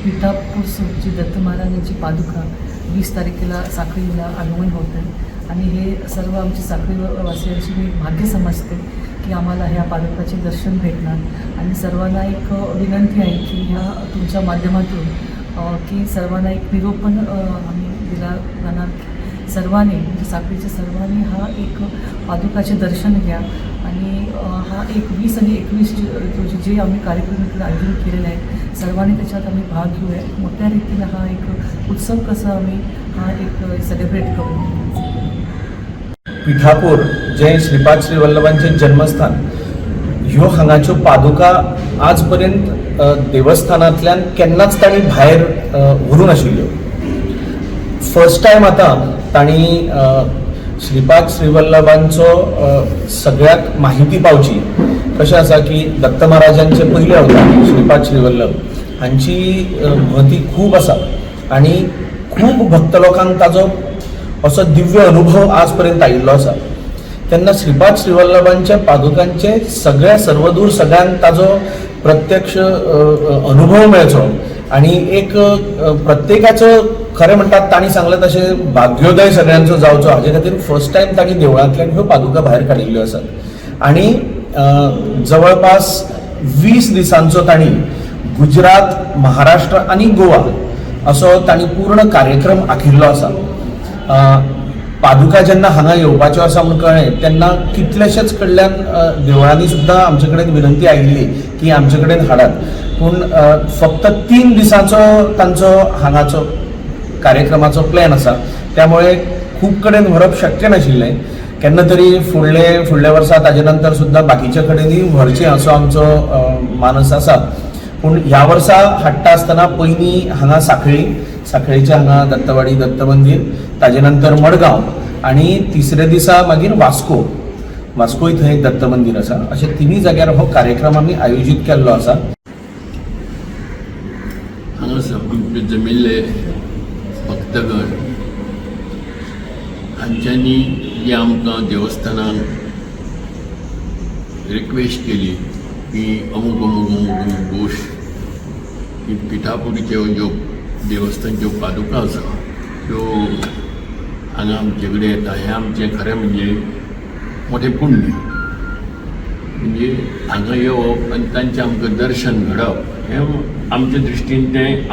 पिठापूर जी दत्त महाराजांची पादुका 20 तारखेला साखळीला आगमन होत आहे आणि हे सर्व आमची साखळीवासियांची मी भाग्य समजते की आम्हाला ह्या पादुकाचे दर्शन भेटणार. आणि सर्वांना एक विनंती आहे की ह्या तुमच्या माध्यमातून की सर्वांना एक निरोप पण आम्ही दिला जाणार की सर्वांनी, म्हणजे साखळीच्या सर्वांनी हा एक पादुकाचे दर्शन घ्या आणि हा एक 20 आणि 21 रोजी जे आम्ही कार्यक्रम इकडे आयोजन केलेला आहे, सर्वांनी त्याच्यात आम्ही भाग घेऊया. मोठ्या रीतीनं हा एक उत्सव कसा आम्ही हा एक सेलिब्रेट करू. पिठापूर जें श्रीपाद श्री वल्लभांचें जन्मस्थान, ह्यो हांगाच्यो पादुका आज पर्यंत देवस्थानांतल्यान केन्नाच तांणी भायर व्हरूंक नाशिल्ल्यो. फर्स्ट टायम आतां तांणी श्रीपाद श्रीवल्लभांचो सगळ्याक माहिती पावची. कशें आसा की दत्त महाराजांचे पयले अवतार श्रीपाद श्रीवल्लभ हांची महती खूब आसा आनी खूब भक्त लोकांक ताजो असो दिव्य अनुभव आज पर्यंत आयिल्लो आसा. तेन्ना श्रीपाद श्रीवल्लभांच्या पादुकांचे सगळ्या सर्वदूर सगळ्यांक ताजो प्रत्यक्ष अनुभव मेळचो आनी एक प्रत्येकाचो, खरें म्हणटात तांणी सांगलें तशें, भाग्योदय सगळ्यांचो जावचो, हाजे खातीर फर्स्ट टायम तांणी देवळांतल्यान ह्यो पादुका भायर काडिल्ल्यो आसात. आनी जवळपास 20 दिसांचो तांणी गुजरात, महाराष्ट्र आनी गोवा असो तांणी पूर्ण कार्यक्रम आखिल्लो आसा. पादुका जेन्ना हांगा येवपाच्यो आसा म्हूण कळ्ळें तेन्ना कितलेशेच कडल्यान देवळांनी सुद्दां आमचे कडेन विनंती आयिल्ली की आमचे कडेन हाडात, पूण फक्त 3 दिसांचो तांचो हांगाचो कार्यक्रमाचो प्लॅन आसा, त्यामुळे खूब कडेन व्हरप शक्य नाशिल्लें. केन्ना तरी फुडले फुडल्या वर्सा, ताजे नंतर सुद्दां बाकीच्या कडेनूय व्हरचें असो आमचो मानस आसा. पूण ह्या वर्सा हाडटा आसतना पयलीं हांगा साखळी, साखळीच्या हांगा दत्तवाडी दत्त मंदीर, ताजे नंतर मडगांव आनी तिसऱ्या दिसा मागीर वास्को, वास्कोय थंय एक दत्त मंदीर आसा. अशे तिनूय जाग्यार हो कार्यक्रम आमी आयोजीत केल्लो आसा. हांगा सगळे जमिल्ले भक्तगण हांच्यांनी जी आमकां देवस्थानान रिक्वेस्ट केली की अमूक अमूक अमूक अमूक गोश्ट की पिठापुरीच्यो ज्यो देवस्थानच्यो पादुका आसा त्यो हांगा आमचे कडेन येता, हें आमचें खरें म्हणजे मोठें पुण्य. म्हणजे हांगा येवप आनी तांचें आमकां दर्शन घडप हें आमच्या दृश्टीन तें